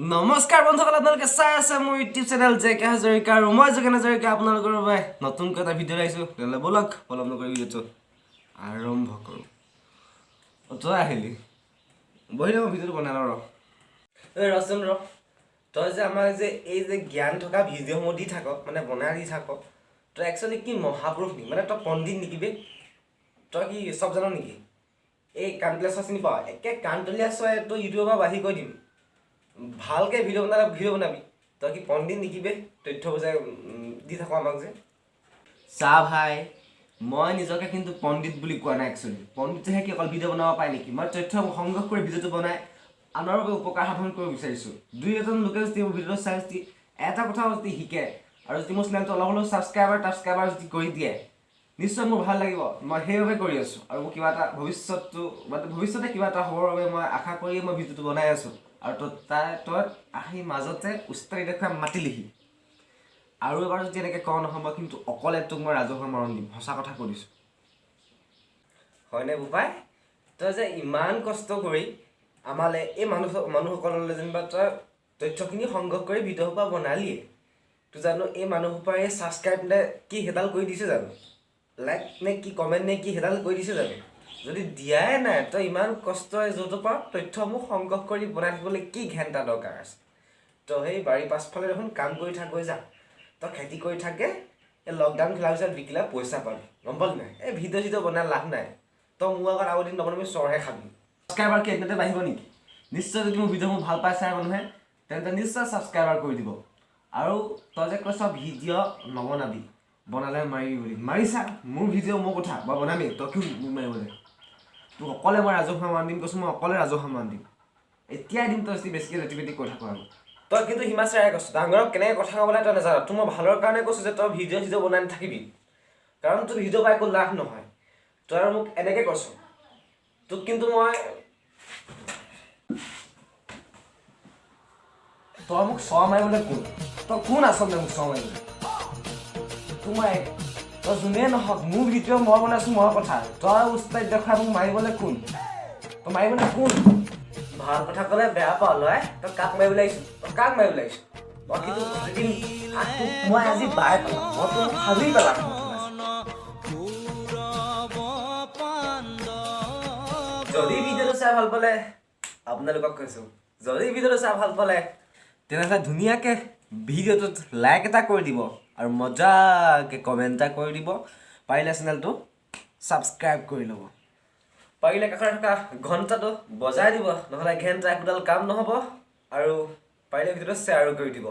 নমস্কাৰ বন্ধুসকল, আপোনালোকে চাই আছে মোৰ YouTube channel J K Hazarika আৰু মই যোগেন হাজৰিকা। আপোনালোকৰ বাবে নতুনকৈ এটা ভিডিঅ' আহিছোঁ। তেনেহ'লে ব'লক, পলম নকৰি ভিডিঅ'টো আৰম্ভ কৰোঁ। অ, তই আহিলি, বহি লওঁ, ভিডিঅ'টো বনাই লওঁ। ৰ, এই ৰচোন ৰ। তই যে আমাক যে এই যে জ্ঞান থকা ভিডিঅ'সমূহ দি থাক, মানে বনাই দি থাক, তই একচুৱেলি কি মহাপুৰুষ নেকি? মানে তই পণ্ডিত নেকি বে? তই কি চব জান নেকি? এই কাণতলীয়া চোৱা চিনি পাৱ? একে কাণতলীয়া চোৱাই তই ইউটিউবৰ পৰা বাহিৰ কৰি দিম। ভালকৈ ভিডিঅ' বনালে ভিডিঅ' বনাবি। তই কি পণ্ডিত নেকি বে, তথ্য বুজাই দি থাক আমাক যে? চা ভাই, মই নিজকে কিন্তু পণ্ডিত বুলি কোৱা নাই। একচুৱেলি পণ্ডিতেহে কি অকল ভিডিঅ' বনাব পাৰে নেকি? মই তথ্য সংগ্ৰহ কৰি ভিডিঅ'টো বনাই আনৰ বাবে উপকাৰ সাধন কৰিব বিচাৰিছোঁ। দুই এজন লোকে যদি মোৰ ভিডিঅ'টো চাই যদি এটা কথা যদি শিকে আৰু যদি মোৰ চেনেলটো অলপ হ'লেও ছাবস্ক্ৰাইবাৰ টাবস্ক্ৰাইবাৰ যদি কৰি দিয়ে, নিশ্চয় মোৰ ভাল লাগিব। মই সেইবাবে কৰি আছোঁ আৰু মোৰ কিবা এটা ভৱিষ্যতটো, মানে ভৱিষ্যতে কিবা এটা হ'বৰ বাবে মই আশা কৰিয়ে মই ভিডিঅ'টো বনাই আছোঁ। আৰু তই তাই তই আহি মাজতে উস্তাদি দেখুৱাই মাতিলিহি। আৰু এবাৰ যদি এনেকৈ কওঁ নহয়, মই কিন্তু অকলে তোক মই ৰাজহুৱা মৰণ দিম, সঁচা কথা কৈ দিছোঁ। হয়নে বোপাই? তই যে ইমান কষ্ট কৰি আমালে, এই মানুহসকললৈ যেনিবা তই তথ্যখিনি সংগ্ৰহ কৰি ভিডিঅ' সোপা বনালিয়ে, তোৰ জানো এই মানুহসোপাৰ এই ছাবস্ক্ৰাইব নে কি সেইডাল কৰি দিছে জানো? লাইক নে কি, কমেণ্ট নে কি সেইডাল কৰি দিছে জানো? যদি দিয়াই নাই, তই ইমান কষ্টই য'ৰ পৰা তথ্যসমূহ সংগ্ৰহ কৰি বনাই থাকিবলৈ কি ঘেণ্টা দৰকাৰ আছে? তই সেই বাৰীৰ পাছফালে দেখোন কাম কৰি থাকগৈ যা। তই খেতি কৰি থাকে, এই লকডাউন খোলাৰ পিছত বিকিলে পইচা পাবি, গম পালি নাই? এই ভিডিঅ' চিডিঅ' বনাই লাভ নাই। তই মোৰ আগত আৰু এদিন নবনাবি, চৰহে খাবি। ছাবস্ক্ৰাইবাৰ কি এদিনতে বাঢ়িব নেকি? নিশ্চয় যদি মোৰ ভিডিঅ'সমূহ ভাল পাই চাই মানুহে, তেন্তে নিশ্চয় ছাবস্ক্ৰাইবাৰ কৰি দিব। আৰু তই যে কৈছ ভিডিঅ' নবনাবি, বনালে মাৰিবি বুলি, মাৰিছা। মোৰ ভিডিঅ', মোৰ কথা, মই বনামেই। তই কি মোক মাৰিবলৈ? তোক অকলে মই ৰাজহুৱা মান দিম, কৈছোঁ, মই অকলে ৰাজহুৱা মান দিম, এতিয়াই দিম। তই যদি বেছিকৈ লেটি পেটি কৈ থাক আৰু তই কিন্তু সীমা চেৰাই কৈছ। ডাঙৰক কেনেকৈ কথা ক'বলৈ তই নাজান। তোক মই ভালৰ কাৰণে কৈছোঁ যে তই ভিডিঅ' চিডিঅ' বনাই নাথাকিবি, কাৰণ তোৰ ভিডিঅ' পৰা একো লাভ নহয়। তই আৰু মোক এনেকৈ কৈছ, তোক কিন্তু মই, তই মোক চৰ মাৰিবলৈ কোন? তই কোন আচলতে মোক চৰ মাৰিবলৈ? তোক মই, তই যোনেই নহওক, মোৰ ভিডিঅ' মই বনাইছোঁ, মই কথা। তই উস্তাদ দেখুৱাই মোক মাৰিবলৈ কোন? তই মাৰিবলৈ কোন? ভাল কথা ক'লে বেয়া পাৱ লৰাই। তই কাক মাৰিবলৈ আহিছ? তই কাক মাৰিবলৈ আহিছ? মই কিন্তু এদিন তোক মই আজি বাই পেলাম। মই তোক ফালি পেলাম মই তোক আজি। কৌৰৱ পাণ্ডৱ। যদি ভিডিঅ'টো চাই ভাল পালে, আপোনালোকক কৈছোঁ, যদি ভিডিঅ'টো চাই ভাল পালে তেনেহ'লে ধুনীয়াকৈ ভিডিঅ'টোত লাইক এটা কৰি দিব আৰু মজাকৈ কমেণ্ট এটা কৰি দিব। পাৰিলে চেনেলটো ছাবস্ক্ৰাইব কৰি ল'ব, পাৰিলে কাষতে থকা ঘণ্টাটো বজাই দিব, নহ'লে ঘণ্টা একোডাল কাম নহ'ব। আৰু পাৰিলে ভিডিঅ'টো শ্বেয়াৰো কৰি দিব।